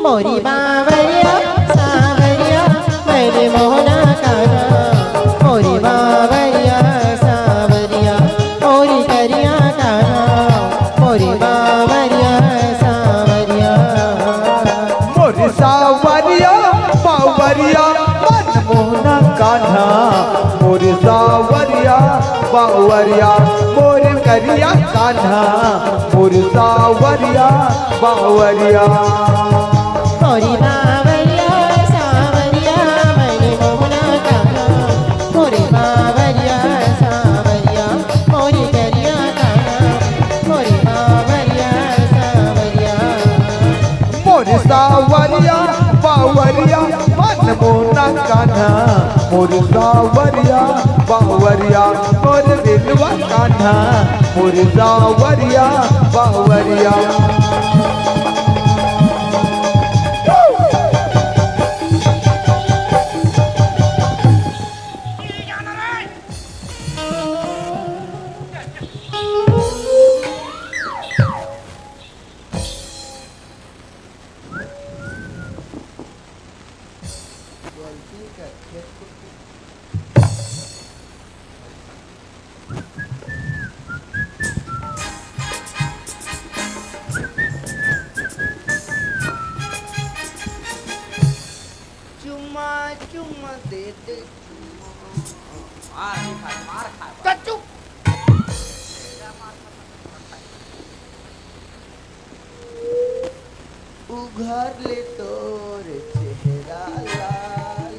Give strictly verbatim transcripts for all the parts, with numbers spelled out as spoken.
मोरी बावरिया सावरिया, मैंने मोहना कान्हा। मोरी बावरिया सावरिया, मोरी करिया कान्हा। मोरी बावरिया सावरिया। मोरी सावरिया बावरिया, मन मोहना कान्हा। मोरी सावरिया बावरिया, मोरी करिया कान्हा। मोरी सावरिया बावरिया। मोरी बावरिया सावरिया, मैंने मोहना कान्हा। मोरी बावरिया सावरिया, मोरी करिया कान्हा। मोरी बावरिया सावरिया। मोरी सावरिया बावरिया, मन मोहना कान्हा। मोरी सावरिया बावरिया, मोरी दिलवा कान्हा। मोरी सावरिया बावरिया। चुम्मा, चुम्मा दे दे, चुम्मा। मार नहीं खाए, मार खाए। कच्चू। उघार ले तोर चेहरा ला,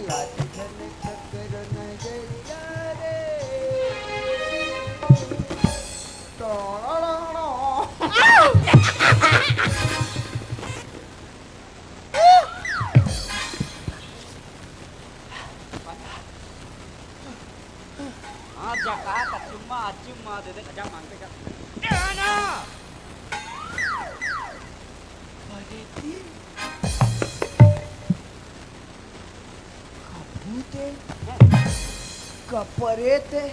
लाज झन ककरो नजरिया रे। टोड़ोड़ोड़ो। हाँ, जा कहा था, चुम्मा, चुम्मा दे दे, जा मांग के जा। दे ना। अरे दी। कभूते, कपरेते,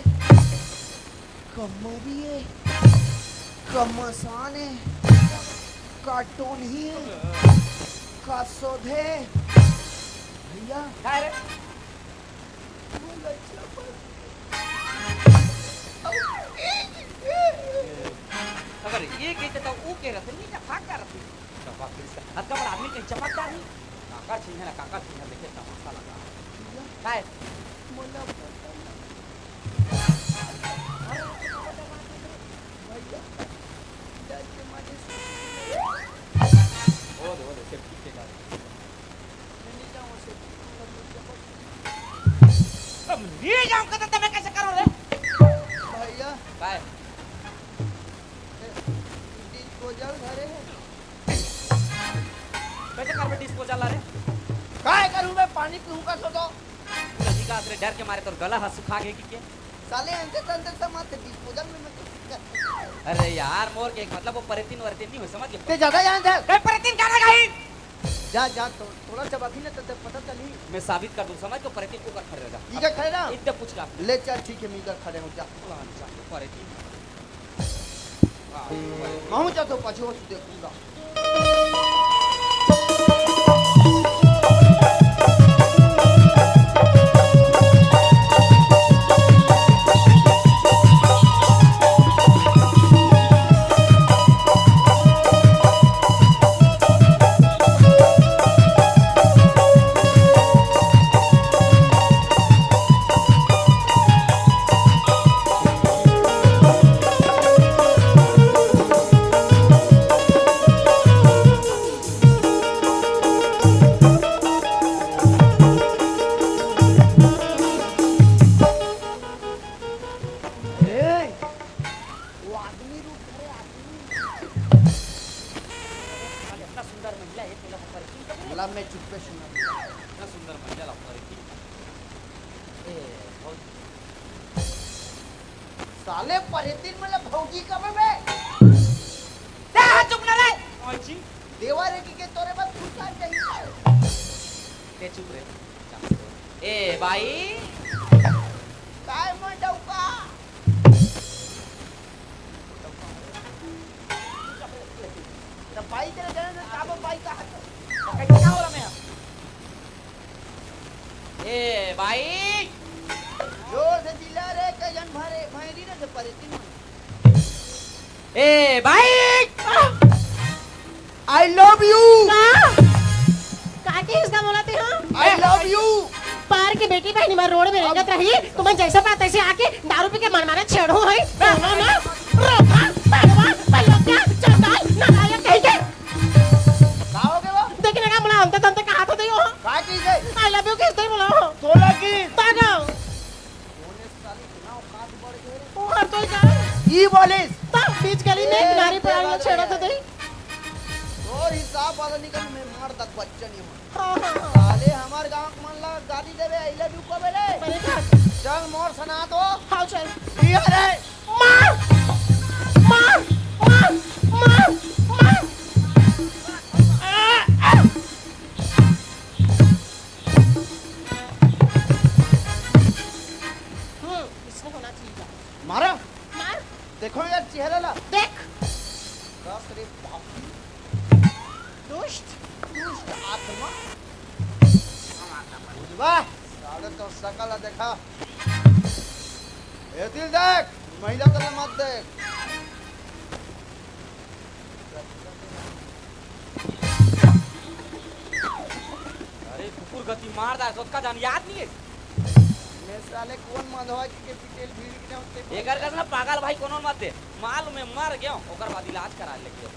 कमरिए, कमसाने, का टोनही, का सोधे। भैया। का रे? अगर ये कहिथे त ऊ के रथे, नहीं त भाग का रथे। चपाक दिस का। अतका बड़ा आदमी कहीं चपाक जा नहीं। काकर सिंह ना, काकर सिंह देखे तमाशा लगा। काय? मोला पता नहीं। भैया, डर के मारे। ओ दे, ओ दे, सेफ्टी के गाड़ी। अब ले जाऊं कदम त मैं कैसे करूं रे? भैया। काय? ए, डिस्पोजल धरे है। कैसे करबे डिस्पोजल ला रे? काय करूं मैं, पानी पीऊं का सोचो। तू नदी का आसरे डर के मारे तोर गला ह सुखा गे कि के? साले अंते तंते समझ डिस्पोजल में मैं कुछ कर। अरे यार, मोर के मतलब वो परेतीन वरेतीन नहीं हो, समझ गए? ते ज्यादा जानत है। ए, परेतीन का लगा ही? जा, जा, तो, थोड़ा चबाखी ना, तो, तो पता चली। मैं साबित कर दूं, समझ को परेतीन को कर खड़े रह जा। इधर खड़े रह। इधर पूछ का। ले चल, ठीक है, मैं इधर खड़े हूँ, जा। फलान जा, परेतीन। हाँ, परेतीन। मैं हूँ जा तो पाछू से देखूंगा। ए, वो आदमी रूप धरे, आदमी। इतना सुंदर महिला है, तेला ऊपर की ला मैं चुप्पे सुना। इतना सुंदर महिला ला ऊपर की। ए, बहुत साले परेतीन मन ला भौजी कबे बे? दे हाथ चुप ना रे। कौन सी? देवा रे की के तोरे बस फुटकार चाहिए। दे चुप रे। ए भाई। काय मन डौका? त बाई तेरे जाने से काबो बाई का हाथ। भाई। जोर से चिल्ला रे, कई झन भरे, भैरी ना से परे तीन मन। ए भाई। I love you। का? का के इसका बोला थे, हाँ? I love you। पार के बेटी बहनी मार रोड में रेंगत रही, तुमन जैसे पाए तैसे आके दारू पी के मन मारे छेड़ो है। बोलो ना, रोका, पहलवान, पहलवान क्या, चंडाल, नालायक कहीं के। का हो गया? देखिन ना, मोला अंते तंते कहा तो दे हो। का चीज है? I love you किस दे बोला हो? तोला की? तागा। कौन है साली, इतना औकात बढ़ गए रे? तू हर तो का? ई बोलिस। तब बीच गली में ए, किनारे पर तेरा आइला छेड़ा तो दे। तोर हिसाब वाला निकल, मैं मार तक बच्चा नहीं हूँ। हाँ, हाँ, हाँ। साले हमार गांव के मन ला गाली देवे, I love you कबे रे? अरे का? चल मोर सना तो। हाँ, चल। लिया रे। मार! मार! मार! मार! मार! आ, आ! हम्म, इसने होना चाहिए। मारा? मार। देखो यार चेहरा ला। देख। दस रे बाप। दुष्ट। दुष्ट आत्मा। बुझबा? साले तो सकल ला देखा। ए दिल देख, महिला तले मत देख। अरे कुकुर गति मार दा, सोतका जान याद नहीं है। मैं साले कौन मधवा के, के पिटेल भीड़ के होते। एकर कस ना पागल भाई कोनो मत दे। माल में मर गयो, ओकर बाद इलाज करा लेके।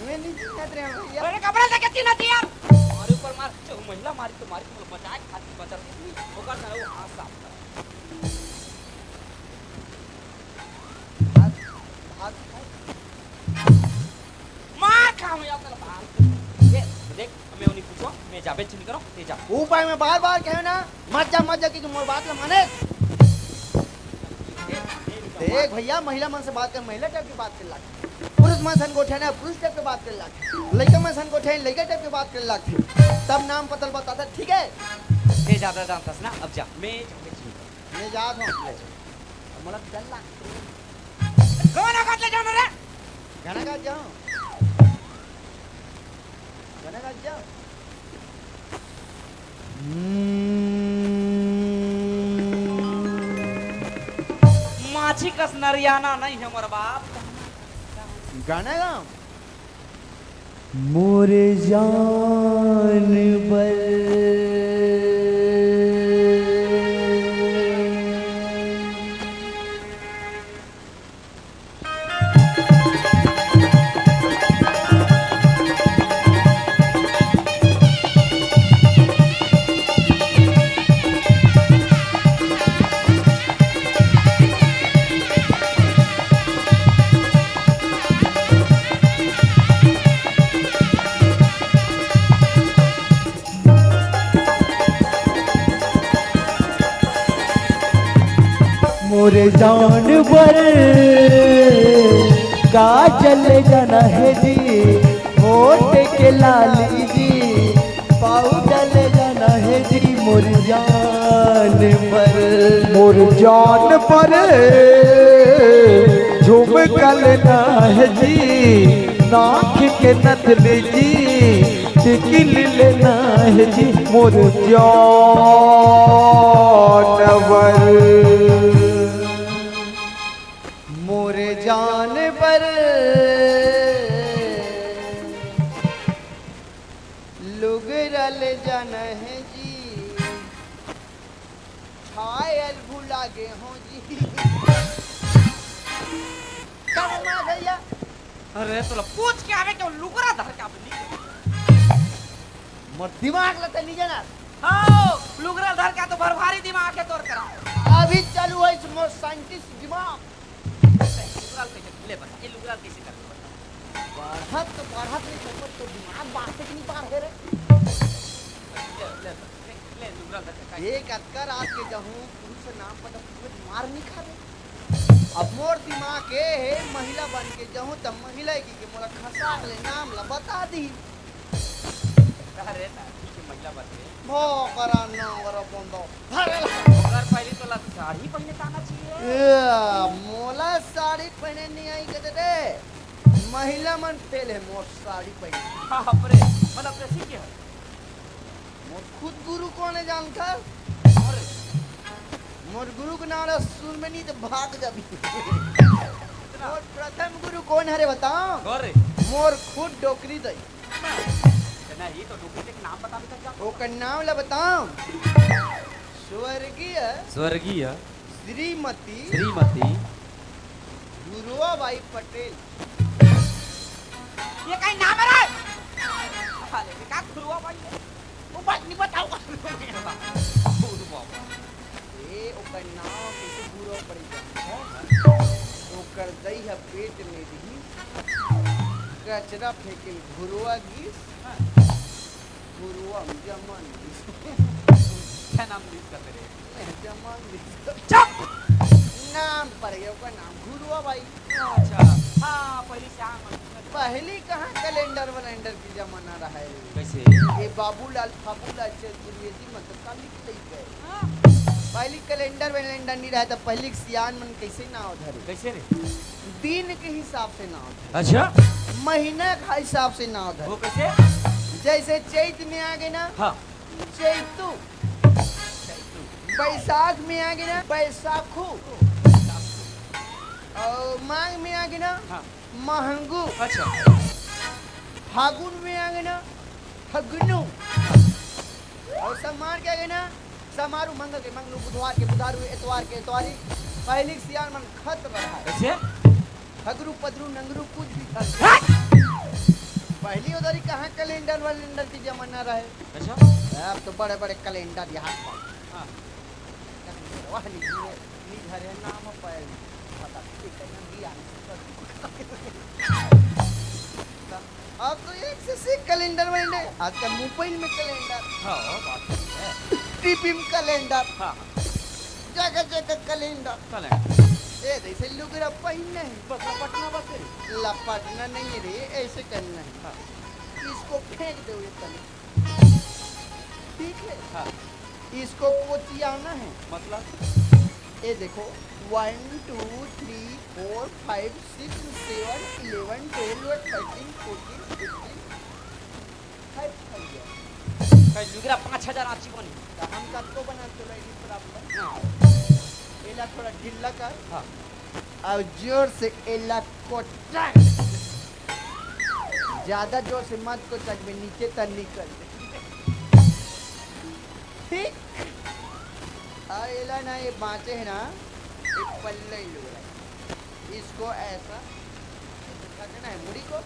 मैं नहीं चिन्हत रहे भैया। अरे कपड़ा लेके चिन्हत यार। मारे ऊपर मार, जो महिला मारी तो मारी, तुम लोग बचाए खातिर बचत नहीं। ओकर ना वो हाथ साफ कर। भाग, भाग, भाग। मार खाऊं यार तेरा बाल। ये देख, मैं उन्हीं पूछो, मैं जाबे चिन्ह करो, ये जा। ऊपर मैं बार-बार कहे ना, मत जा, मत जा, क्योंकि मोर बात ला माने। देख भैया, महिला मन से बात कर, महिला टाइप की बात कर लाग। पुरुष मन सन गोठियाना, पुरुष टाइप की बात कर लाग। लइका मन सन गोठियाना, लइका टाइप की बात कर लाग। तब नाम पतल बताता, ठीक है? ये ज्यादा जानता ना, अब जा। मैं जाबे चिन्ह करो। मैं जात हूँ। ले जा। मोला डर लागथे। गाना गात ले जाओ ना रे। गाना गात जाओ। गाना गात जाओ। हम्म। माछी कस नरियाना नहीं हमर बाप। गाना गाओ। मोर जान बर। मोर जान बर काजल जाना है जी, होठ के लाली जी, पाउडर जाना है जी, मोर जान पर। मोर जान पर झुमका लेना है जी, नाक के नथनी जी, टिकिल लेना है जी मोर जानवर। मोर जानवर लुगरा ले जाना है जी, छायल भुला गे हो जी। का रे माँ भैया? अरे तोला पूछ के आवे के लुगरा धर के आवे नी। मोर दिमाग ल तैं नी जानस। हाँ, लुगरा धर के तो भर भारी दिमाग है तोर करा। अभी चालू है मोर साइंटिस्ट दिमाग। लुगरा कैसे, ले बता, ये लुगरा कैसे कर बता। बढ़त तो बढ़त नहीं, पर तो दिमाग बाढ़े कि नहीं बाढ़े रे। ले, ले, ले, ले, लुगरा धर के। एक अतका रात के जहूँ पुरुष नाम पता मार नहीं खावे। अब मोर दिमाग ए हे, महिला बन के जहूँ त महिला की के मोला खसाक ले नाम ला बता दी। अरे ना, ठीक है, महिला बन के। भोकरा नांगर बंदो। अरे ला। ओकर पहले तो ला साड़ी पहने के आना चाहिए। ए, मोला साड़ी पहने नहीं आई कदे रे। महिला मन फेल है मोर साड़ी पहने। बाप रे, मतलब कैसी क्या है? मोर खुद गुरु कोन हे जानथस? मोर गुरु के नाम ला सुन में नहीं तो भाग जाबी। मोर प्रथम गुरु कोन हरे बताओ? कौन रे? मोर खुद डोकरी दई। नहीं तो डोकरी के नाम बता भी सकता। ओकर नाम ला बताओ? स्वर्गीय स्वर्गीय श्रीमती श्रीमती घुरुआ बाई पटेल। ये कहीं नाम है रे? साले, ये का घुरुआ बाई है? वो बात नहीं बताओ। घुरुआ बाई। ए, ओकर नाम कैसे घुरुआ पड़ गया? ओकर दई ह पेट में रही, कचरा फेंके घुरुआ गिस। घुरुआ जमन गिस। क्या नाम लिख कर तेरे? जमन गिस। चुप! नाम पड़ गया ओकर नाम घुरुआ बाई। अच्छा। हाँ, पहली श्याम। पहली कहाँ कैलेंडर वैलेंडर की जमाना रहा है? कैसे? ये बाबूलाल फाबूलाल चतुर्वेदी मतलब का लिख ले गए। हाँ। पहली कैलेंडर वैलेंडर नहीं रहा, तो पहली सियान मन कैसे नाव धरे? कैसे रे? दिन के हिसाब से नाव धरे। अच्छा। महीना के हिसाब से नाव धरे। वो कैसे? जैसे चैत में आ गए ना, हाँ। चैतू। बैसाख में आ गए ना, बैसाखू। और माघ में आ गए ना, हाँ। महंगू। अच्छा। फागुन में आ गए ना, फगनू। और समार के आ गए ना, समारू, मंगल के मंगलू, बुधवार के बुधारू, एतवार के एतवारी। पहली सियान मन खत रहा है। कैसे? हगरू, पदरू, नंगरू, कुछ भी था। हट! पहली उधरी कहाँ कैलेंडर वैलेंडर की जमाना रहे? अच्छा। अब तो बड़े बड़े कैलेंडर यहाँ पर। हाँ। कैलेंडर वहाँ नहीं है, नहीं घर है, नाम पर पता नहीं कितना भी आने से। अब तो एक से, से कैलेंडर वैलेंडर, आजकल मोबाइल में कैलेंडर। हाँ, बात तो है। टीवी में कैलेंडर। हाँ, हाँ। जगह जगह कैलेंडर। कैलेंडर। ए, जैसे लुगरा पहिनना है। बस लपटना बस है। लपटना नहीं है रे, ऐसे करना है। हाँ। इसको फेंक दो ये तले। ठीक है? हाँ। इसको कोचियाना है। मतलब? ये देखो, one, two, three, four, five, six, seven, eleven, twelve, thirteen, fourteen, fifteen, five, five. कई लुगरा पाँच हजार आची बनी। तो हम कतको बना तो लगी बराबर। हाँ। एला थोड़ा ढीला कर। हाँ। और जोर से एला कोचक। ज्यादा जोर से मत कोचक, मैं नीचे तक निकल दे। ठीक। और एला ना, ये बाँचे है ना, ये पल्ले ही लुगरा। इसको ऐसा, ऐसे खींचना है मुड़ी को।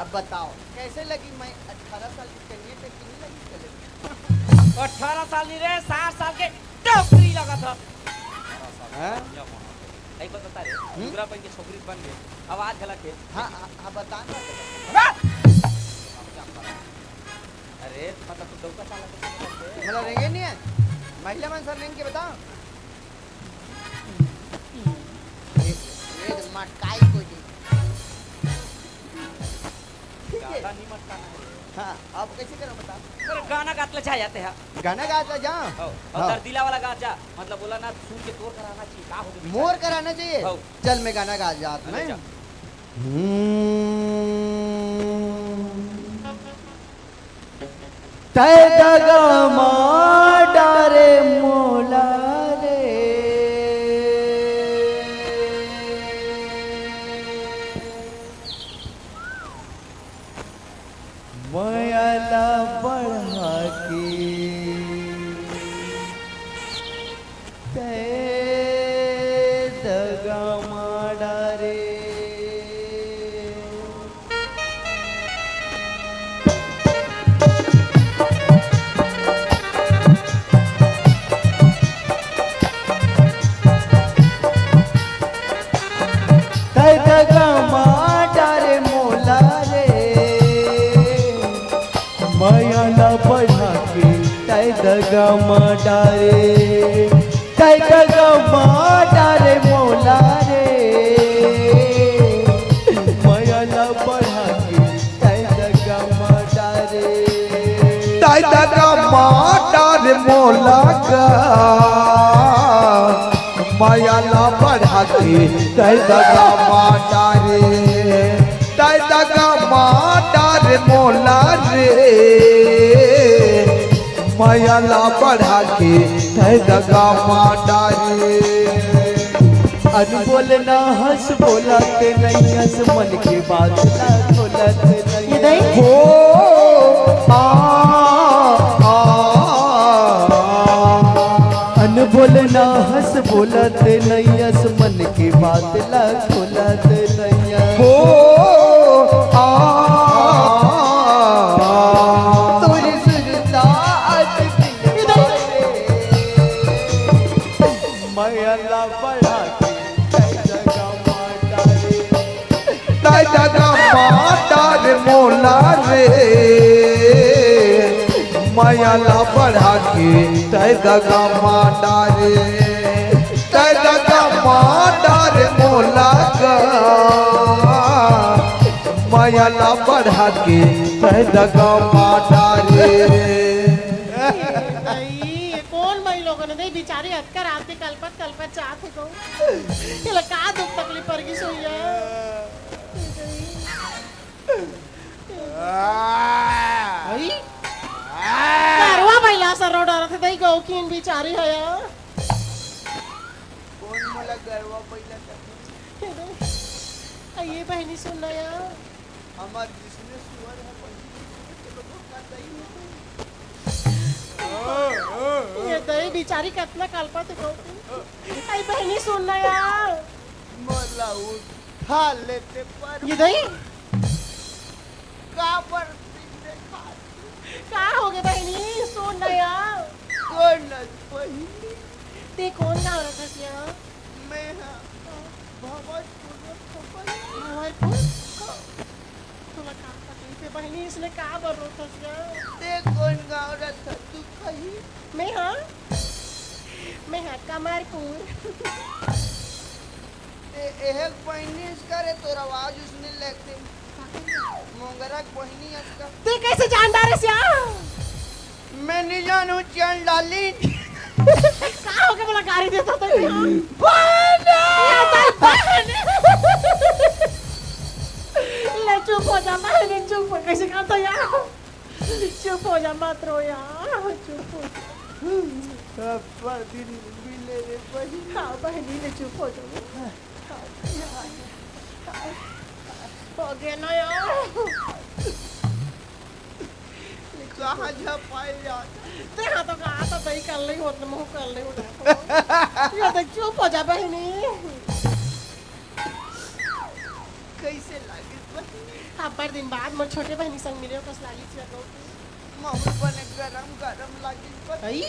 अब बताओ, कैसे लगी मैं अठारह साल की कन्या पे कि नहीं लगी? चले। अठारह साल नहीं रे, साठ साल के टोकरी लगा था। हाँ? कई बता रे, हम्म? लुगरा पहन के छोकरी बन गए, आवाज झलक के। हाँ, हाँ, हाँ, बता ना। अबे! अरे, मतलब, तू डौका साला कैसे बता दे? मतलब, रेंगे नहीं है? महिला मन सर रेंग के बताओ। ये, ये तो मटकाई को जी। ठीक है। ज्यादा नहीं मटकाना है। हाँ, अब कैसे करो बता? अरे गाना गात ले जा जाते हैं। गाना गात ले जा? हो, और हाँ। दर्दीला वाला गात जा, मतलब बोला ना, सुन के तोर कराना चाहिए, का हो गया? मोर कराना चाहिए? हो। चल मैं गाना गात जात अरे मैं। जा। हम्म। तै दगा मा डारे मोला रे। मया ला बढ़ा के तै दगा मा डारे। तै दगा मा डारे मोला रे, मया ला बढ़ा के तै दगा मा डारे, तै दगा मा डारे मोला रे, मया ला बढ़ा के तै दगा मा डारे। तै दगा मा डारे मोला गा, मया ला बढ़ा के तै दगा मा डारे, तै दगा मा डारे मोला रे, मया ला बढ़ा के तै दगा मा डारे। अनबोल ना हंस बोलत नैयस, मन के बात ला खोलत नैयस। हो, आ, आ, आ। अनबोल ना हंस बोलत नैयस, मन के बात ला खोलत नैयस। हो, आ, आ, आ। तोरी सुरता आज दिल बारे। मया ला बढ़ा के तै दगा मा डारे। तै दगा मा डारे मोला रे। मया ला बढ़ा के तै दगा मा डारे। तै दगा मा डारे मोला गा। मया ला बढ़ा के तै दगा मा डारे। ए, भाई, ये कोन भाई लोगन हे? दे बिचारी अतका रात के कलपत कलपत जात हे गो। एला का दुख तकलीफ परगिस होही? भाई, गरवा बइला सरो डरत हे, दई गौकिन बिचारी हे या। कोन मोला गरवा बइला तक? आ ये बहिनी सुन ना या। हमर जिसने सुअर है वही के लोगों का दही है। ये दई बिचारी कतना कलपत हे गौकिन। आई बहिनी सुन ना या। मोला उठा लेते पर ये दई। काबर पीछे खा का होगे बहिनी? सुन ना या। कोन बहिनी? ते कोन गाँव रथस या? मैं हा भवनपुर रथों बहिनी। भवनपुर? हाँ। तोला का तकलीफ हे बहिनी? इसने काबर रोथस या? ते कोन गाँव रथस तू कही? मैं हा, मैं हा कमरपुर। ए, एहे के बहिनी अस का रे, तोर आवाज उसने लगथे। मोंगरा के बहिनी अस का। ते कैसे जान डारेस या? मैं नहीं जानू, चंडाली। का होगे मोला गारी देथस ते? बहिनी! या तोर बहिनी। ले चुप हो जा, बहिनी, चुप हो। कैसे करथस या? चुप हो जा, मत रो यार, चुप हो जा। अब्बड़ दिन मिले रे बहिनी। हाँ, बहिनी ले चुप हो जा। हो गे ना यार। कहाँ झपाए जात? ते हाँ तो कहा था, दही कर ले होत, मुँह कर ले होत। ये देख, चुप हो जा बहिनी। कैसे लागिस बहिनी? अब्बड़ दिन बाद मोर छोटे बहिनी संग मिले कस लागिस या गो। महू बने गरम गरम लागिस बहिनी। अई,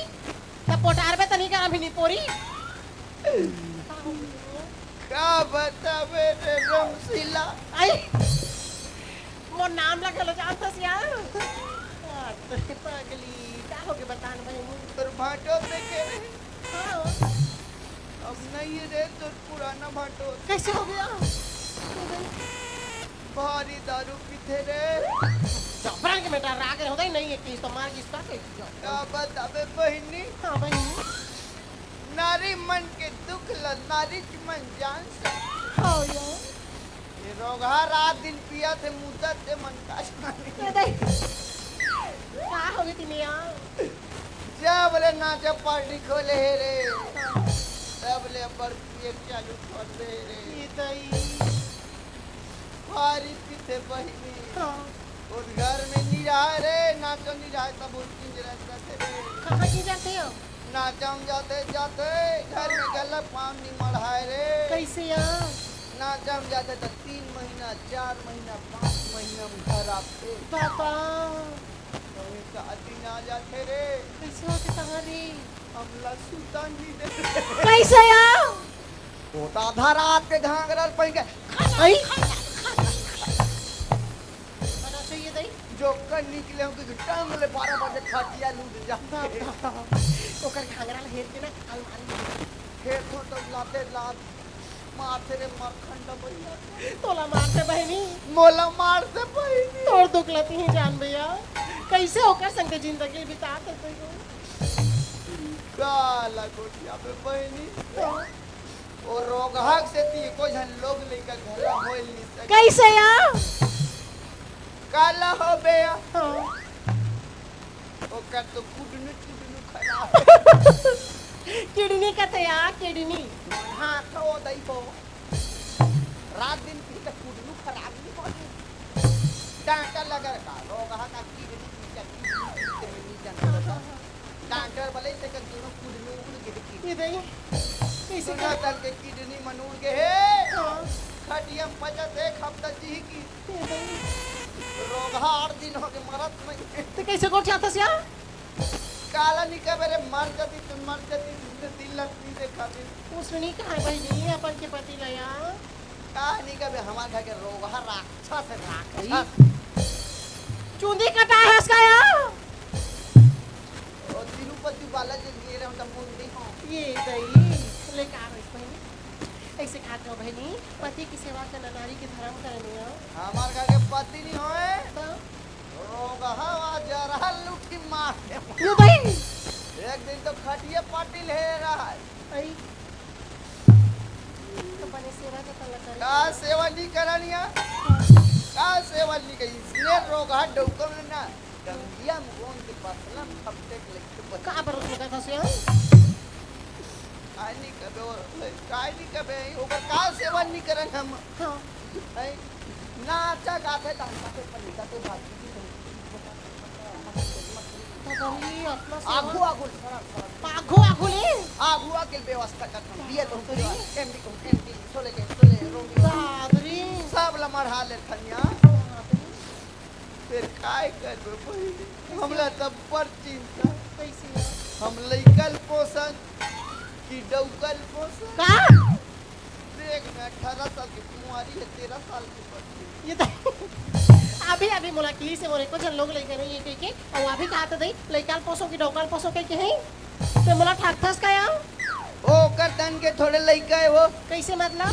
त पोटार में त नहीं गरम ही नहीं पोरी। का बतावे रे रमशीला। अई, मोर नाम ला घलो जानथस या? आ, तोरे पगली, का होगे बता ना बहिनी। तोर भांटो देखे रे। हाँ। अब नहीं रे, तोर पुराना भांटो। कैसे हो गया? भारी दारू पीथे रे। जबरन के बेटा राग होता ही नहीं है कि तो मार गिस का के। का बताबे बहिनी? हाँ बहिनी। नारी मन के दुख ल नारीच मन जान सकथे। हाँ यार। ये रोगहा रात दिन पियत हे, मुदत हे, मन का सुनानी। ये देख। का हो गई तैं यार? जब ले नाचा पार्टी खोले हे रे, हाँ। तब ले अब्बड़ पिए चालू कर दे हे रे। ये दई। भारी पीथे बहिनी। हाँ। ओ घर में नहीं रहा रे, नाचा नहीं रहा, तब उस दिन रहते रे। कहाँ की जाते हो? नाचा में जाते, जाते, घर में गला पाँव नहीं मढ़ाए रे। कैसे यार? नाचा में जाते तो तीन महीना, चार महीना, पाँच महीना में घर आते। बाबा। कहीं का दिन आ जाते रे। कैसे होते कहाँ रे? हमला सुता नहीं दे। कैसे यार? वो तो आधा रात के घाघरा पहिन के आई? बना चाहिए दई। जो कर निकले हो कि टांग ले बारह बजे खटिया लूट जा। बाबा, ओकर घाघरा ले हेर के ना अलमारी में। हेर तो, तो लाते लात मारथे रे मरखंड भैया। तोला मारथे बहिनी। मोला मारथे बहिनी। तोर दुख ल तिही जानबे या। कैसे ओकर संग के जिंदगी बितात हे तैं? काला गोठियाबे बहिनी। ओ रोगहा के सेती एको झन लोग लइका घला होए नइ सके। कैसे या? काला हो बे? हाँ। ओकर तो कुडनू चुडनू खराब। किडनी कथे या, किडनी। हाँ, तो दई हो। रात दिन पी के कुडनू खराब नहीं होही। डॉक्टर लगे का, रोगहा का किडनी पी के, किडनी पी के नहीं जानता। डॉक्टर बोले, "तेकर दूनों कुडनू उड़ गे हे किडनी।" ये दई, कैसे सुना कर तन के किडनी मन उड़ गे हे। हाँ। खटिया में पचत हे, एक हफ्ता जी की। ये दई। रोगहा आठ दिन हो गे मरत नहीं। तो कैसे गोठियाथस या? काला नहीं कबे रे, मर जाती तो मर जाती, तुमने दिन लग नहीं देखा दिन। उसने नहीं कहा भाई जी, अपन के पति ला या। का नहीं कबे, हमार घर के रोगहा राक्षस हे, राक्षस। चुंदी कटा है उसका या? ओ तिरुपति बालाजी गिरे हम त मुंडी हो। ये दई, ले का होइस बहिनी? ऐसे कहत हो बहिनी, पति की सेवा करना नारी के धर्म करनी हो। हमार घर के पति नहीं होए। तो? रोगहा वा जरा लुठी मार दे। ये दई। एक दिन तो खटिया पाटिल हे रहा है। आई। तो बने सेवा जतन ला करे। का सेवा नहीं करनिया? का सेवा नहीं करी? इसने रोगहा डौकम ना। गंगिया में कौन के पसलम खपटे के लेके बस। का बरस लगा था से? आई नहीं कबे, वो, काय नहीं कबे, ओकर का सेवा नहीं करन हम। हाँ। है, नाचा गाथे, डांसा के पनीता के भाजी की तो। बाबा रे, अपना सेवा। आगू, आगू, सड़क, सड़क। आगू, आगू ले। आगू, आगे व्यवस्था करता हूँ। बियर कहूँ, बाप रे। बियर, एमडी कहूँ, एमडी, छोले कहूँ, छोले, रोटी। बाप रे। सब ला मढ़ा ले खनिया। बाप रे। फिर काय करबे बहिनी? कैसे? हमला तब पर चिंता। कैसे? हम लइका ल पोसन कि डौका ल पोसन? का? देख ना, अठारह साल के कुंवारी हे, तेरह साल के बच्ची। ये तो अभी, अभी मोला किहिस हे, मोर एको झन लोग लइका नहीं हे कहिके, अउ अभी कहा तो दई, लइका ल पोसो कि डौका ल पोसो कहिके हे? ते मोला ठगथस का या? ओकर तन के थोड़े लइका हे वो। कैसे मतलब?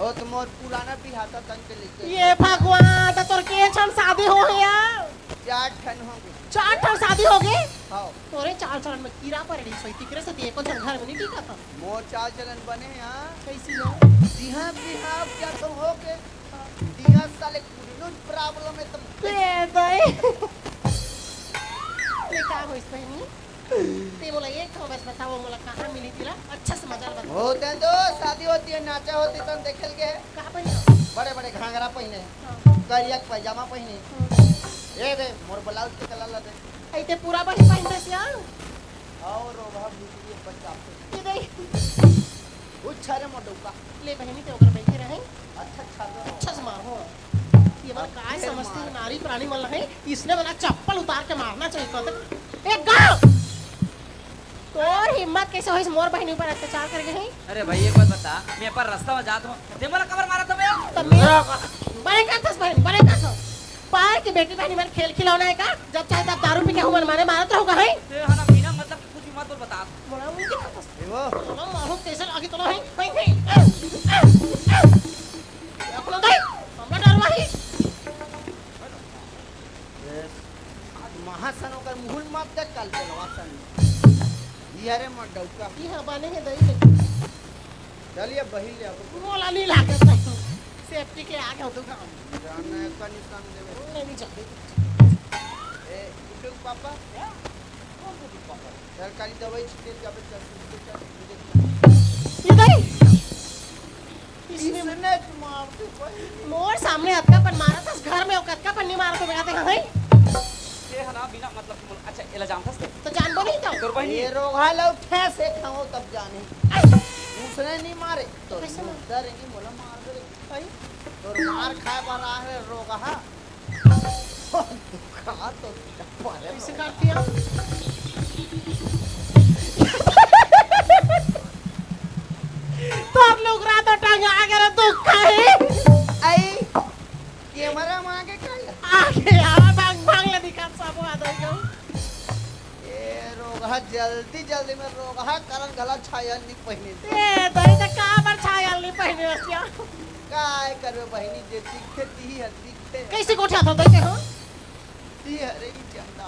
ओ तो मोर पुराना बिहाता तन के लइका हे। ये भगवान, तो तोर के झन शादी हो हे या? चार ठन हो गे। चार ठन शादी हो गे? हाँ। तोरे चाल चलन में कीड़ा पड़ रही सोई, तिकरे से एको झन घर में नहीं टिका था। मोर चाल चलन बने हे, हाँ। कैसी हो? जिहाँ बिहाव क्या तो हो के, जिहाँ साले कुड़नो problem हे तो। ले दई। ले का होइस बहिनी? ते मोला एक ठो बस बताओ, मोला कहाँ मिली तेला? अच्छा से मजा बता। होते तो शादी होती है, नाचा होती तन देखल के। का पहिना? बड़े बड़े घाघरा पहिने, हाँ। करिया के पैजामा पहिने। हाँ। ए दे, मोर blouse के colour ला दे। ऐ ते पूरा बही पहिनबे सिया? और वो वहाँ भीतरी बच्चा पे। ये दे। उच्छा रे मोटौका। ले बहिनी ते ओकर बैठे रहे। अच्छा, अच्छा, तो अच्छा से मार हो। ये बार अब काय फिर समझते मार। हैं, नारी प्राणी मन है, इसने वाला चप्पल उतार के मारना चाहिए। कहते, ए गा! तोर हिम्मत कैसे होइस मोर बहिनी ऊपर अत्याचार कर गए? अरे भाई, एक बात बता, मैं पर रास्ता में जात हूँ, ते मोला कबर मारत हवे? तब मैं बड़े का थस बहन, बड़े का थस। पार की बेटी बहनी मन खेल खिलौना है का? जब चाहे तब दारू पी के हुमन मारे मारत रहोगा, हैं? ते हना बिना मतलब की कुछ मत बोल, बता। मोला उनके का थस। ए वो। मोला मारो कैसे लागी तोला, हैं? हैं, हैं। ए, ए, ए। अपना दाई, हमरा डरवा ही। आज महासन ओकर मुहुल मात तक काल चलवा सन। इहरे म डौका। इहाँ बने हे दई ले। चलिए बहिल ले अब। मोला नहीं लागत है। सेफ्टी के आगे हो तो काम। जाना है का निशान देवे। नहीं, नहीं जाते। ए, गुड्डू के पापा? कौन गुड्डू के पापा? सरकारी दवाई छिटे जाबे चल, चल, चल, चल। ये दई। इसने इसने मार दे भाई। मोर सामने अतका पन मारा था, घर में अतका पन नहीं मारा तो बेटा देखा भाई। ये है ना बिना मतलब कि बोल, अच्छा, एला जानथस ते? तो जानबो नहीं तो। तोर बहिनी। ये रोगहा लौठे से खाओ तब जाने। उसने नहीं मारे, तो कैसे मार? मुद्दा रहेगी, मोला मार दे भाई। तोर मार खाए पर आ है रोगहा। दुखा तो सीधा मारे कैसे रोगहा। करती है? तोर लुगरा तो टंगा के रे दुख खाई। आई, कैमरा में आके कही। आके यार, भांग, भांग ले दिखा, सब आ जाएगा। ए, रोगहा, जल्दी, जल्दी में रोगहा, करन घला छायल नहीं पहिने। ए, दई त का बर छायल नहीं पहिने हसिया? काय करबे बहिनी, जे दिखे, दी है, दिखे। कैसे गोठिया था, दई के हो? दी है रे, ई चंदा।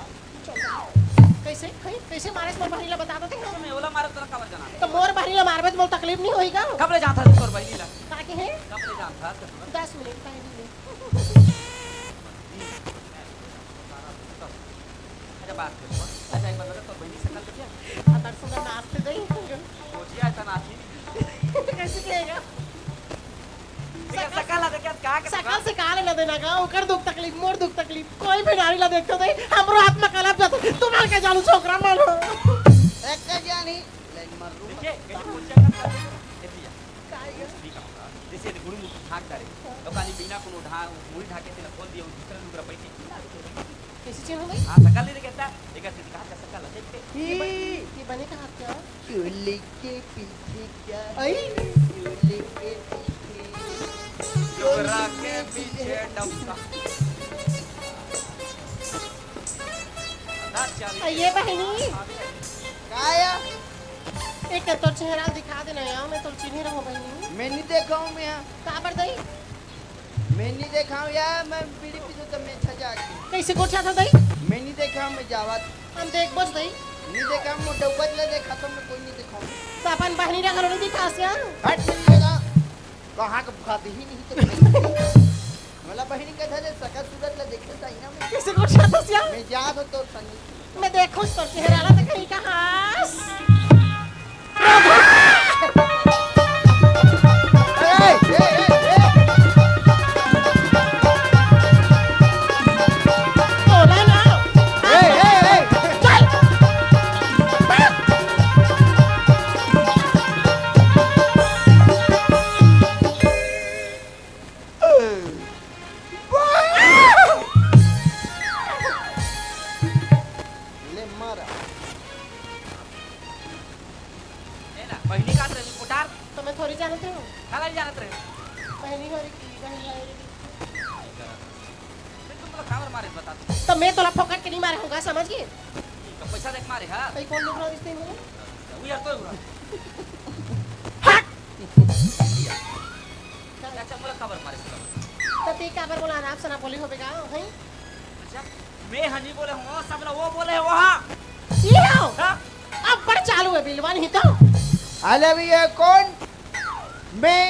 कैसे? खई? कैसे मारे मोर बहिनी ला बता देते हो? मैं ओला मारे तोला काबर जाना? तो मोर बहिनी ला मारबे तो मोर तकलीफ नहीं होई का? कब ले जाता था तोर बहिनी ला? का के है? कब ले जाता था? दस मिनट पहले ले। बात कर। अच्छा, एक बात बता, तो बहनी सकल तो क्या? अतक सुंदर नाचथे दई। कोचिया ऐसा नाची नहीं। कैसे किएगा? लेकिन सकल, सकल ला देखे, का के सकल से का लेना देना का? ओकर दुख तकलीफ, मोर दुख तकलीफ, कोई भी नारी ला देखते दई, हमरो हाथ में कलप जाता। तुम्हारे के जानू छोकरा मन हो। एक का जानी, लाइन मार लूं। देखिए, कैसे कोचिया का, कैसे किया? काहे? कुछ नहीं कहूँगा। जैसे यदि गुड़ू मुख झाँक डारे, तो काली बिना कोनो ढा-, मुड़ी ढाके तेला खोल दिया, वो दूसरा लुगरा पहन के। कैसे चेंज हो गई? हाँ, सकल नहीं कहता, एक आदमी कहा का सकल है, देख के। ये बन-, ये बने कहाँ क्या? चोली के पीछे क्या है? आई? चोली के पीछे। चोरा के पीछे डब्बा। आ, ये बहिनी। काय? एक तो तोर चेहरा दिखा देना यार, मैं तोर चिन्हे रहूं बहिनी। मैं नहीं देखा हूँ मैं। काबर दई? मैं नहीं देखा हूँ यार, मैं बीड़ी पी तो मैं छजा के। कैसे गोठियाथस दई? मैं नहीं देखा हूँ, मैं जावत। हम देखबोच दई। नहीं देखा हूँ, मैं डौबत ले देखा तो मैं कोई नहीं देखा हूँ। तो अपन बहिनी ला घलो नहीं दिखास या? हट, नहीं देखा। कहाँ का भुखाते ही नहीं तो नहीं। मला बहिनी का धरे सकल सूरत ला देखे सही ना मैं। कैसे गोठियाथस या? मैं जात हूँ तोर संग। मैं देखूं तोर चेहरा ला तो कहीं कहास। ए, ए, ए, ए। बोला ना। ए, ए, ए। चल। ले मारा। ए ना, बहिनी का रहे, कोटार। तो मैं थोड़ी जानत हूँ। काला नहीं जानत रहे। बहिनी हो रही की, बहिनी हो रही की। फिर तुम लोग काबर मारे, बता तू। तो मैं तोला फोकट के नहीं मारे होगा, समझ गए? तो पैसा देख मारे, हाँ? भाई, कौन लोग रहा इस time में? वो यार, तो हुआ। हट! अच्छा, मोला काबर मारे, तो ते काबर बोला, आराम से ना बोली होबे का, हैं? अच्छा, मैं हनी बोले हूँ, सब ना वो बोले हैं, वो हाँ। ये हो। हाँ? अब बड़ चालू है बिलवा नहीं तो। अरे भी ये कौन? मैं।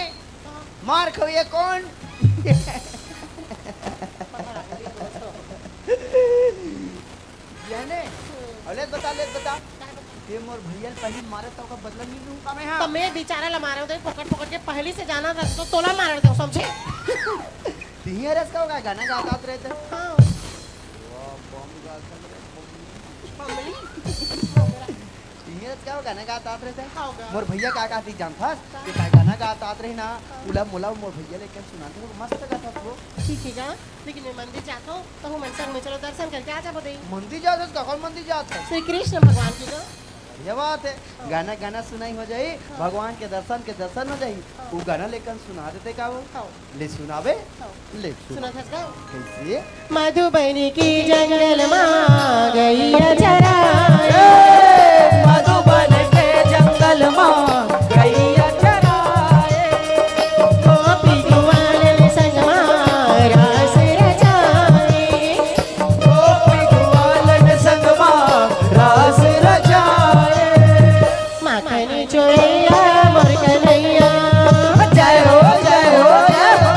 मार खवैया कौन? याने? अउ ले बता, ले बता। ते मोर भैया ल पहिली मारे त ओकर बदला नहीं लूं का मैं, हाँ? तो मैं बेचारा ला मारे होते, फोकट फोकट के पहली से जाना रहता तो तोला मार देते, समझे? तिही हरस का होगा, गाना गाता रहते। हाँ। वाह, बम गा संग रे, बम। बमली। इहे रच का गाना गात आत रहे थे। हाँ, गा। मोर भैया का गाती जानथस? का? ते का गाना गात आत रहे ना, हाँ। उला मोला मोर भैया लेके सुना दे, मस्त गाथस वो। ठीक है गा, लेकिन मैं मंदिर जात हूँ, तो हूँ मन संग में चलो दर्शन करके आ जाबो दे। मंदिर जात हस? कखन मंदिर जात हस? श्री कृष्ण भगवान की गा। बढ़िया बात है, हाँ। गाना, गाना सुनाई हो जाई, हाँ। भगवान के दर्शन के दर्शन हो जाई। हाँ। वो गाना लेकर सुना देते का वो? हाँ। ले सुनावे? हाँ। ले सुना। सुना था का? कैसे? मधुबन के जंगल मा गैया चराए। ए, मधुबन के जंगल मा गैया चराए। गोपी ग्वालन संग मा रास रचाए। गोपी ग्वालन संग मा रास रचाए। माखन चोरैया मोर कन्हैया। जय हो, जय हो, जय हो।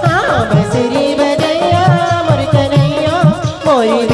हाँ, बंसुरी बजैया मोर कन्हैया, मोरी